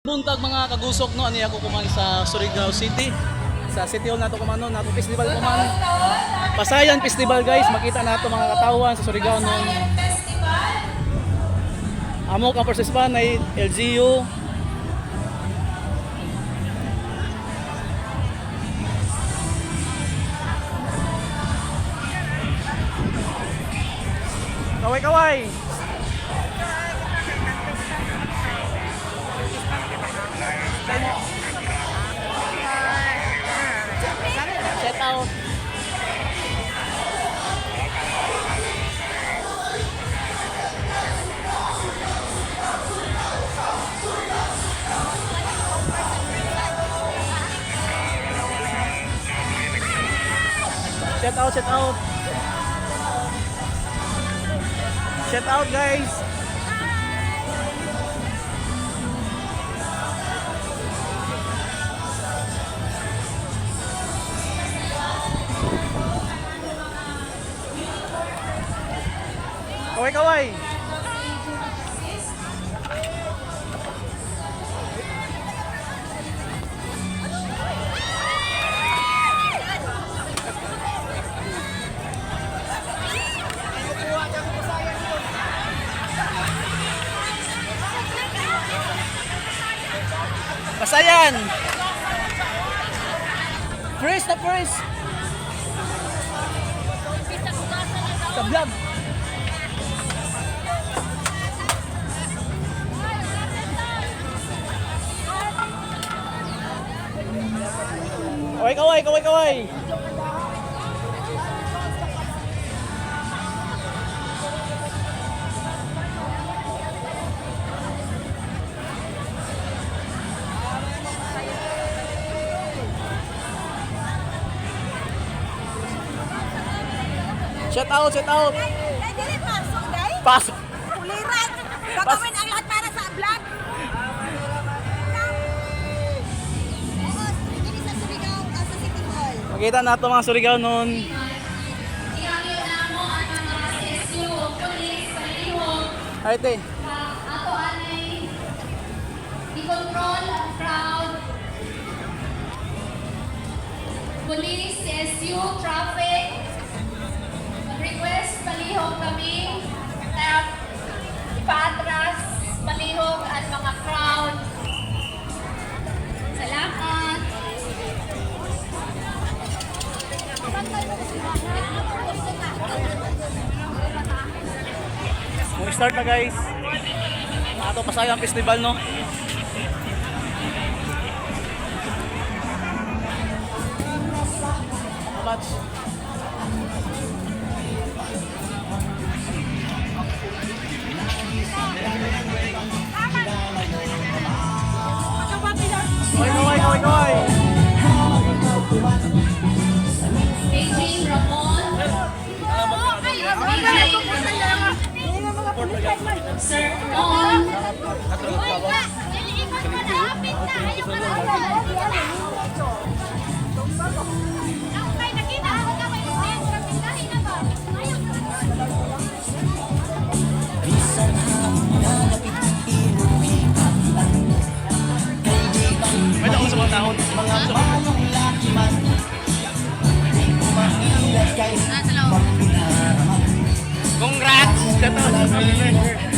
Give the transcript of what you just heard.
Buntag, mga kagusok, no, ani ako kuman sa Surigao City. Sa City Hall nato kuman, no, nato festival kuman. Pasayan Festival, guys, makita nato mga katawan sa Surigao no. Festival. Amo ang participant ay LGU. Kaway kaway. Shout out. Shout out, shout out. Shout out, guys. Kaway kaway. Pasayan. Fresh na fresh. Sa vlog. Kaway kaway kaway kaway. Shout out, shout out. Ay, dili pasok, day. Pasok. Kuliran. Gagawin ang lahat para sa vlog. Oo, dili sa Surigao, sa City Hall. Makita nato mga Surigao noon. Ihangyo na mo ang mga CSU o police palihog Ay, te. ato anay i-control ang crowd. Police, CSU, traffic, mag-request palihog kami na ipaatras palihog ang mga crowd. Salamat. Mo start na, guys. Ato Pasayan Festival, no. Batch. Kaway kaway kaway kaway. Beijing Ramon. Beijing Sir Mon. May taon sa mga taon. Congrats! Shout out.